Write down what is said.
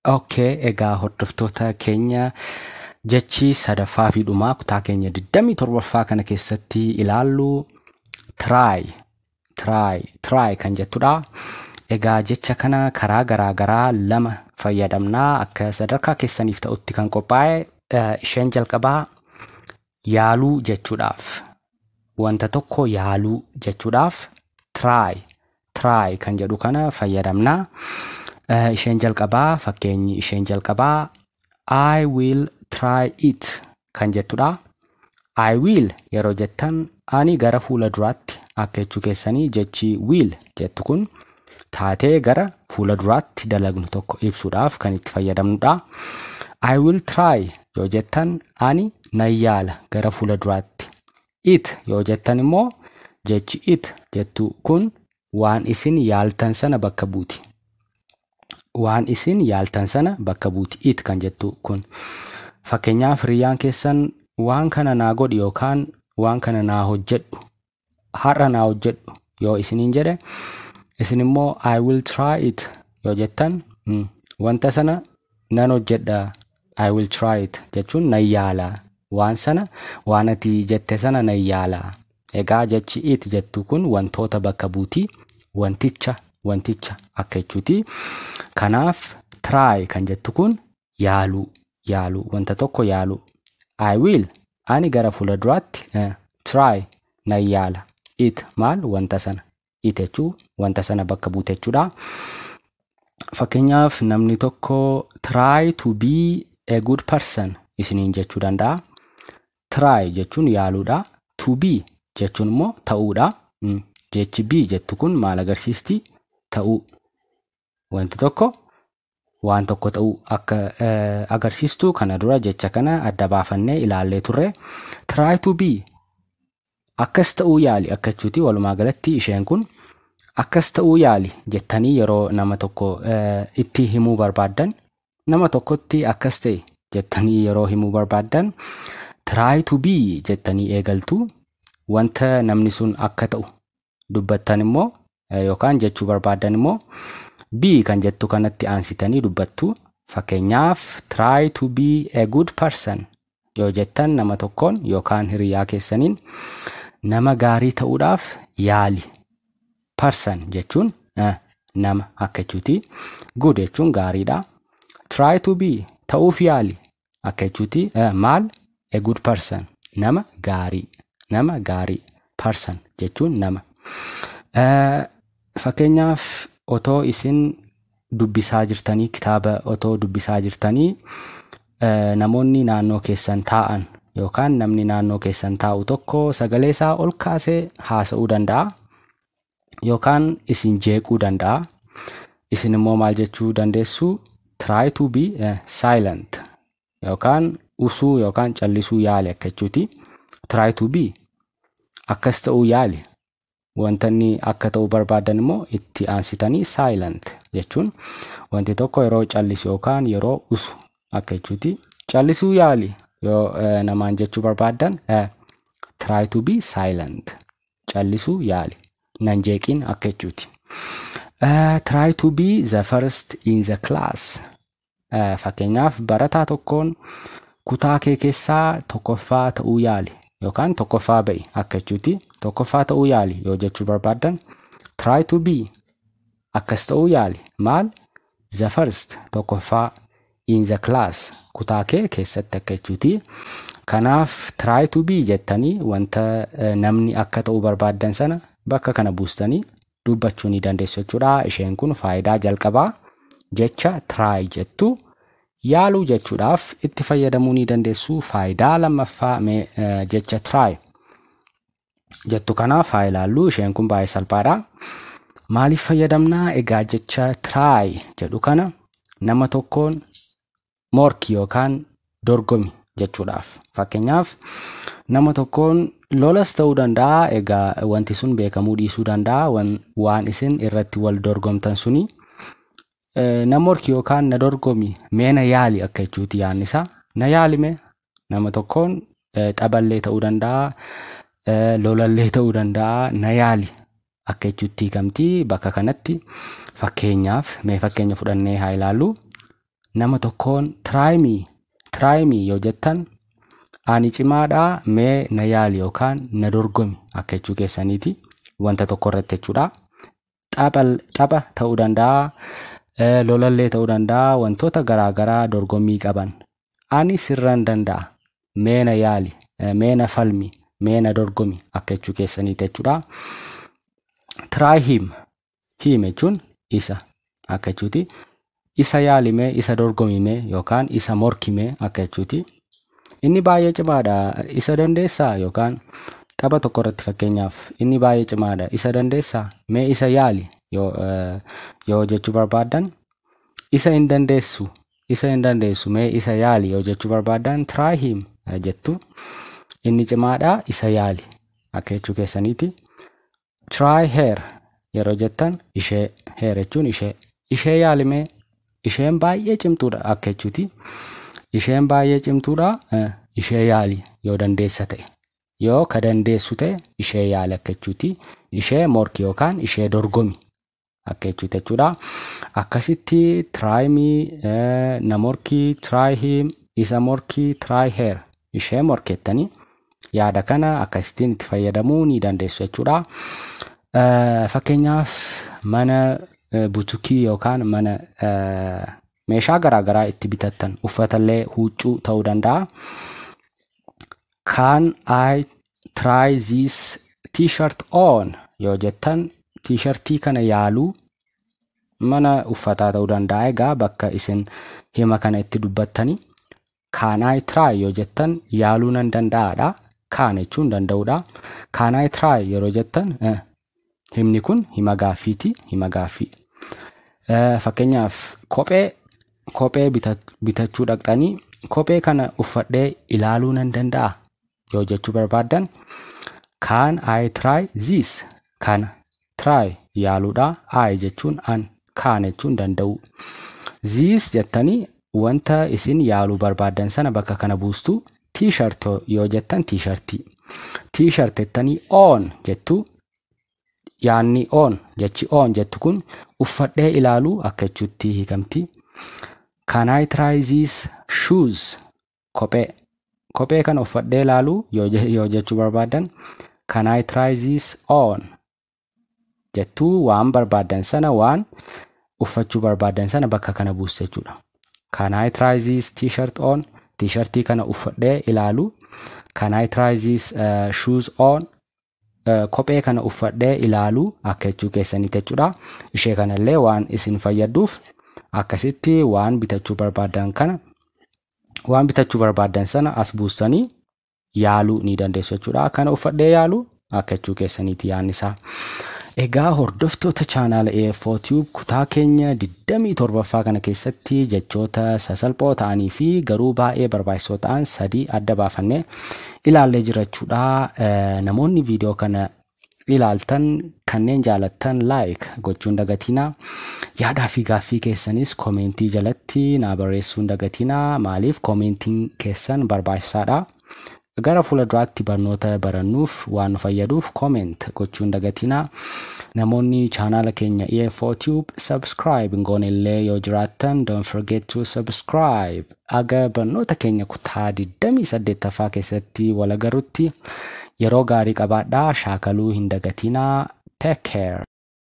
Okay, egaa hordoftoota keenya, jechi sadaffaa fi dhumaa kutaa keenya 27ffaa kana keessatti ilaallu try, try, try kan jettudha. Egaa jecha kana karaa garaa garaa lama fayyadamnaa, akka sadarkaa keessaniif ta'utti kan qophaa'e. Isheen jalqabaa yaaluu jechuudhaaf, wanta tokko yaaluu jechuudhaaf try, try kan jedhu kana fayyadamnaa. Isheen jalqabaa, fakkeenyi isheen jalqabaa "I will try it" kan jettudha. "I will" yeroo jettan ani gara fuula duraatti akka jechuu keessanii. Jechi "will" jettu kun taatee gara fuula duraatti dalagnu tokko ibsuudhaaf kan itti fayyadamnudha. "I will try" yoo jettan ani nan yaala gara fuula duraatti. "It" yoo jettan immoo jechi "it" jettu kun waan isin yaaltan sana bakka buuti. Waan isin yaaltan sana bakka buuti "it" kan jettu kun. Fakkeenyaaf, hiriyyaan keessan waan kana naa godhi yookaan waan kana naa hojjedhu, har'a naa hojjedhu yoo isiniin jedhe, isin immoo "I will try it" yoo jettan wanta sana nan hojjedha. "I will try it" jechuun nan yaala, waan sana, waan ati jette sana nan yaala. Egaa jechi "it" jettu kun wantoota bakka buuti, wanticha, wanticha akka jechuuti. Kanaaf "try" kan jettu kun yaaluu, yaaluu, wanta tokko yaaluu. "I will" ani gara fuula duraatti, "try" nan yaala, "it" maal? Wanta sana. "It" jechuu wanta sana bakka buute jechuudha. Fakkeenyaaf, namni tokko "Try to be a good person" isiniin jechuu danda'a. "Try" jechuun yaaluudha. "To be" jechuun immoo ta'uudha. Jechi "be" jettu kun maal agarsiisti? Ta'uu. Wanti tokko waan tokko ta'uu akka agarsiistu kana dura jecha kana adda baafannee ilaallee turre. "Try to be" akkas ta'uu yaali akka jechuuti. Walumaa galatti isheen kun akkas ta'uu yaali jettanii yeroo nama tokko itti himuu barbaaddan, nama tokkotti akkas ta'e jettanii yeroo himuu barbaaddan, "try to be" jettanii eegaltu. Wanta namni sun akka ta'u dubbattan immoo yookaan jechuu barbaaddan immoo "be" kan jettu kanatti aansitanii dubbattu. Fakkeenyaaf, "Try to be a good person" yoo jettan nama tokkoon yookaan hiriyaa keessaniin, nama gaarii ta'uudhaaf yaali. "Person" jechuun nama akka jechuuti. "Good" jechuun gaariidha. "Try to be" ta'uuf yaali akka jechuuti. Maal? "A good person" nama gaarii, nama gaarii. "Person" jechuun nama. Fakkeenyaaf, otoo isin dubbisaa jirtanii, kitaaba otoo dubbisaa jirtanii, namoonni naannoo keessan taa'an yookaan namni naannoo keessan taa'u tokko sagalee isaa ol kaasee haasa'uu danda'a yookaan isin jeequu danda'a. Isin immoo maal jechuu dandeessu? "Try to be silent" yookaan usuu yookaan callisuu yaali akka jechuuti. "Try to be" akkas ta'uu yaali. Wanta inni akka ta'uu barbaadan immoo itti aansitanii "silent" jechuun wanti tokko yeroo callisu yookaan yeroo usu akka jechuuti. Callisuu yaali yoo namaan jechuu barbaaddan, "Try to be silent", callisuu yaali, nan jeeqin akka jechuuti. Try to be the first in the class. Fakkeenyaaf, barataa tokkoon kutaa kee keessaa tokkoffaa ta'uu yaali yookaan tokkoffaa ba'i akka jechuuti. Tokkoffaa ta'uu yaali yoo jechuu barbaaddan, "try to be" akkas ta'uu yaali, maal? "The first" tokkoffaa, "in the class" kutaa kee keessatti akka jechuuti. Kanaaf "try to be" jettanii wanta namni akka ta'uu barbaaddan sana bakka kana buustanii dubbachuu ni dandeessu jechuudha. Isheen kun faayidaa jalqabaa jecha "try" jettu yaaluu jechuudhaaf itti fayyadamuu ni dandeessu. Faayidaa lammaffaa mee jecha "try" jettu kanaaf haa ilaallu. Isheen kun baay'ee salphaadha. Maaliif fayyadamnaa? Egaa jecha "try" jedhu kana nama tokkoon morki yookaan dorgomi jechuudhaaf. Fakkeenyaaf, nama tokkoon lolas ta'uu danda'a. Egaa wanti sun beekamuu dhiisuu danda'a. Waan isin irratti wal dorgomtan suni na morki yookaan na dorgomi, mee na yaali akka jechuuti yaadni isaa. Na yaali mee, nama tokkoon taphallee ta'uu danda'a, lolallee ta'uu danda'a, na yaali akka jechuutti hiikamti bakka kanatti. Fakkeenyaaf, mee fakkeenya fudhannee haa ilaallu. Nama tokkoon "Try me, try me" yoo jettan, ani cimaadhaa, mee na yaali yookaan na dorgomi akka jechuu keessaniiti wanta tokko irratti jechuudha. Tapha ta'uu danda'a, lolallee ta'uu danda'a, wantoota garaagaraa dorgommii qaban. Ani sirran danda'a, mee na yaali, mee na falmi, mee na dorgomi akka jechuu keessaniiti jechuudha. Try him, him jechuun isa akka jechuuti. Isa yaalimee, isa dorgomimee yookaan isa morkimee akka jechuuti. Inni baay'ee cimaadha, isa dandeessaa? Yookaan tapha tokko irratti fakkeenyaaf, inni baay'ee cimaadha, isa dandeessaa, mee isa yaali yoo jechuu barbaaddan, isa hin dandeessu, isa hin dandeessu, mee isa yaali yoo jechuu barbaaddan, "Try him" jettu. Inni cimaadha, isa yaali akka jechuu keessaniiti. Try her yeroo jettan, ishee, her jechuun ishee, ishee yaalimee, isheen baay'ee cimtuudha akka jechuuti. Isheen baay'ee cimtuudha, ishee yaali yoo dandeessa ta'e. Yoo ka dandeessu ta'e ishee yaali akka jechuuti. Ishee morki yookaan ishee dorgomi akka jechuuti jechuudha. Akkasitti try me, na morkii, try him, isa morkii, try her, ishee morkettanii yaada kana akkasittiin itti fayyadamuu ni dandeessu jechuudha. Fakkeenyaaf, mana butukii yookaan mana meeshaa garaagaraa itti bitattan, uffatallee, huccuu ta'uu danda'a. "Can I try this t-shirt on?" yoo jettan, t-shirtii kana yaaluu, mana uffataa ta'uu danda'a egaa bakka isin hima kana itti dubbattani. "Can I try" yoo jettan, yaaluu nan danda'aadha. Can jechuun danda'uudha. "Can I try" yeroo jettan, himni kun hima gaaffiiti. Hima gaaffii. Fakkeenyaaf, kophee bitachuu dhaqxanii, kophee kana uffadhee ilaaluu nan danda'a yoo jechuu barbaaddan, "Can I try this?" Kana try yaaluudha. I jechuun an, can jechuun danda'u. This jettanii wanta isin yaaluu barbaaddan sana bakka kana buustu. T-shirt yoo jettan, t-shirtii. T-shirt jettanii on jettu. Yaanni on, jechi on jettu kun uffadhee ilaaluu akka jechuutti hiikamti. "Can I try these shoes?" Kophee kana uffadhee ilaaluu yoo jechuu barbaaddan, "Can I try this on?" jettuu waan barbaaddan sana, waan uffachuu barbaaddan sana bakka kana buustu jechuudha. "Can I try this t-shirt on?" T-shirtii kana uffadhee ilaaluu. "Can I try these shoes on?" Kophee kana uffadhee ilaaluu akka jechuu keessaniiti jechuudha. Ishee kanallee waan isin fayyadduuf akkasitti waan bitachuu barbaaddan kana, waan bitachuu barbaaddan sana as buustanii yaaluu ni dandeessu jechuudha. Kana uffadhee yaaluu akka jechuu keessaniiti yaadni isaa. Egaa hordoftoota chaanaala AFO Tube, kutaa keenya 27ffaa kana keessatti jechoota sasalphoo ta'anii fi garuu baay'ee barbaachisoo ta'an sadii adda baafannee ilaallee jira jechuudha. Namoonni viidiyoo kana ilaaltan, kanneen jaalattan, like gochuun dagatinaa. Yaadaa fi gaaffii keessanis koomentii jalatti naa barreessuun dagatinaa. Maaliif? Koomentiin keessan barbaachisaadha. Gara fuula duraatti barnoota barannuuf waan nu fayyaduuf comment gochuun dagatinaa. Namoonni chaanaala keenya EFO Tube subscribe hin goone illee yoo jiraattan, don't forget to subscribe. Aga barnoota keenya kutaa 28ffaa keessatti wal agarrutti yeroo gaarii qabaadhaa, shaakaluu hin dagatinaa. Take care.